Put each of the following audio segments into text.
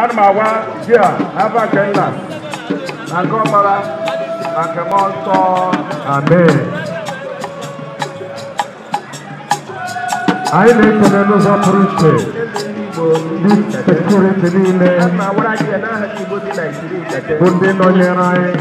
Ana m agwa ji a n'afa nke nna na nke ọkpara na nke mmụọ nsọ. Amen. Anyị na-ekele n'ụzọ pụrụ iche ndị sekuriti niile bụ ndị nọnyere anyị.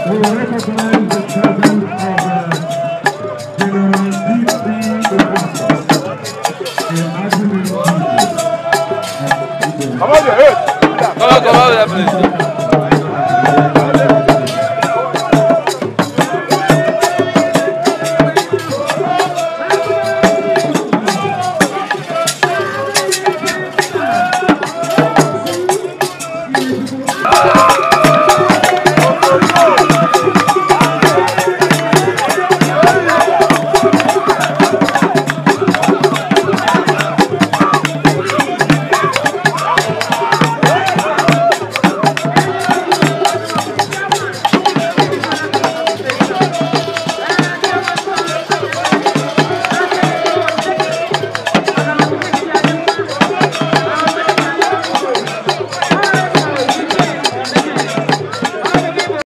We recognize the presence of General D.C. Okonkwo, the Admin. Come on, hey! Come on, come on, please. Ah!